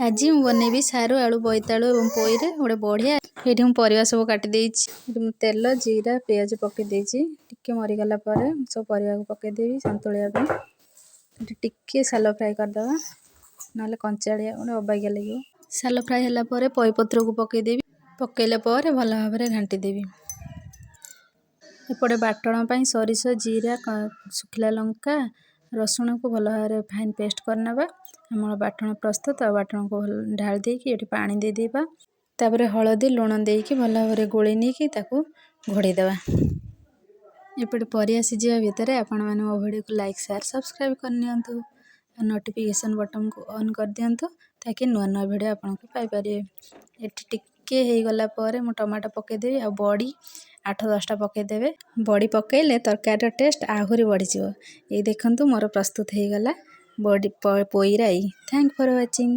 ଆଜି ମୁଁ ବନେଇବି ସାରୁ, ଆଳୁ, ବୋଇତାଳୁ ଏବଂ ପୋଇରେ ଗୋଟେ ବଢ଼ିଆ। ଏଇଠି ମୁଁ ପରିବା ସବୁ କାଟି ଦେଇଛି। ଏଠି ମୁଁ ତେଲ, ଜିରା, ପିଆଜ ପକେଇ ଦେଇଛି। ଟିକେ ମରିଗଲା ପରେ ସବୁ ପରିବାକୁ ପକେଇଦେବି ସନ୍ତୁଳିବା ପାଇଁ। ଏଠି ଟିକେ ସାଲୋ ଫ୍ରାଏ କରିଦେବା, ନହେଲେ କଞ୍ଚାଳିଆ ଗୋଟେ ଅବାଗିଆ ଲାଗିବ। ସାଲୋ ଫ୍ରାଏ ହେଲା ପରେ ପୋଇପତ୍ରକୁ ପକେଇଦେବି। ପକେଇଲା ପରେ ଭଲ ଭାବରେ ଘାଣ୍ଟି ଦେବି। ଏପଟେ ବାଟଣ ପାଇଁ ସୋରିଷ, ଜିରା, ଶୁଖିଲା ଲଙ୍କା, ରସୁଣକୁ ଭଲ ଭାବରେ ଫାଇନ୍ ପେଷ୍ଟ କରିନେବା। ଆମର ବାଟଣ ପ୍ରସ୍ତୁତ। ଆଉ ବାଟଣକୁ ଢାଳି ଦେଇକି ଏଠି ପାଣି ଦେଇଦେବା। ତାପରେ ହଳଦୀ, ଲୁଣ ଦେଇକି ଭଲ ଭାବରେ ଗୋଳେଇ ନେଇକି ତାକୁ ଘୋଡ଼େଇ ଦେବା। ଏପଟେ ପରିବା ସିଝିବା ଭିତରେ ଆପଣମାନେ ମୋ ଭିଡ଼ିଓକୁ ଲାଇକ୍, ସେୟାର, ସବସ୍କ୍ରାଇବ୍ କରିନିଅନ୍ତୁ ଆଉ ନୋଟିଫିକେସନ୍ ବଟନ୍କୁ ଅନ୍ କରିଦିଅନ୍ତୁ, ତାକି ନୂଆ ନୂଆ ଭିଡ଼ିଓ ଆପଣଙ୍କୁ ପାଇପାରିବେ। ଏଠି ଟିକେ ହେଇଗଲା ପରେ ମୁଁ ଟମାଟୋ ପକାଇଦେବି ଆଉ ବଡ଼ି 8-10ଟା ପକାଇଦେବେ। ବଡ଼ି ପକାଇଲେ ତରକାରୀର ଟେଷ୍ଟ ଆହୁରି ବଢ଼ିଯିବ। ଏଇ ଦେଖନ୍ତୁ, ମୋର ପ୍ରସ୍ତୁତ ହେଇଗଲା ବଡ଼ି ପୋଇ ରାଇ। Thank for watching.